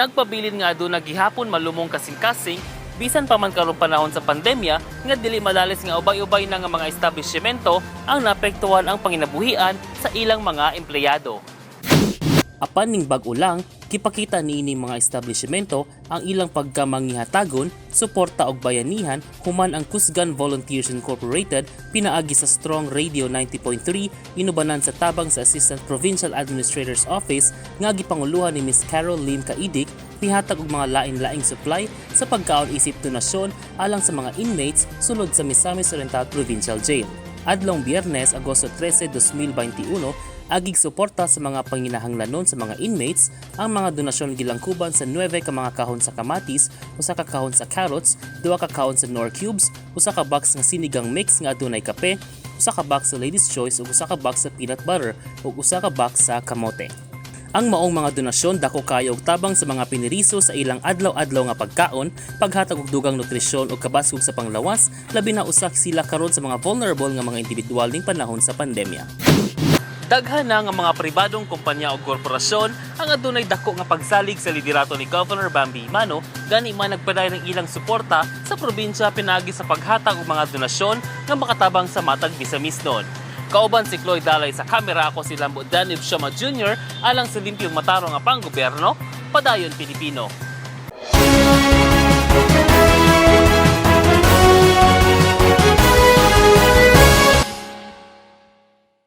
Nagpabilin nga aduna gihapon malumong kasing-kasing bisan pa man karong panahon sa pandemya nga dili madalis nga ubay-ubay na nga mga establishmento ang naapektuhan ang panginabuhian sa ilang mga empleyado. Apan ning bag-o lang, gipakita niini mga establishmento ang ilang pagkamangihatagon, suporta og bayanihan human ang Kusgan Volunteers Incorporated pinaagi sa Strong Radio 90.3 inubanan sa tabang sa Assistant Provincial Administrator's Office nga gipanguluhan ni Miss Carol Lim Caidic nihatag og mga lain-laing supply sa pagkaon isip donasyon alang sa mga inmates sulod sa Misamis Oriental Provincial Jail. Adlong Biyernes, Agosto 13, 2021, agig suporta sa mga panginahanglanon sa mga inmates, ang mga donasyon gilangkuban sa 9 ka mga kahon sa kamatis, usa ka kahon sa carrots, duha ka kahon sa Knorr cubes, usa ka box nga sinigang mix nga adunay kape, usa ka box sa Ladies Choice ug usa ka box sa peanut butter ug usa ka box sa kamote. Ang maong mga donasyon dako kayo og tabang sa mga piniriso sa ilang adlaw-adlaw nga pagkaon, paghatag og dugang nutrisyon ug kabaskog sa panglawas, labi na usa sila karon sa mga vulnerable nga mga individual ning panahon sa pandemya. Daghan na nga mga pribadong kumpanya o korporasyon ang adunay dako nga pagsalig sa liderato ni Governor Bambi Emano, gani man nagpadayon ang ilang suporta sa probinsya pinaagi sa paghatag og mga donasyon nga makatabang sa matag Misamisnon. Kauban si Chloe Dalay sa kamera, ako si Lambo Danib Shama Jr. alang sa limpyong matarong nga panggobyerno, Padayon, Pilipino.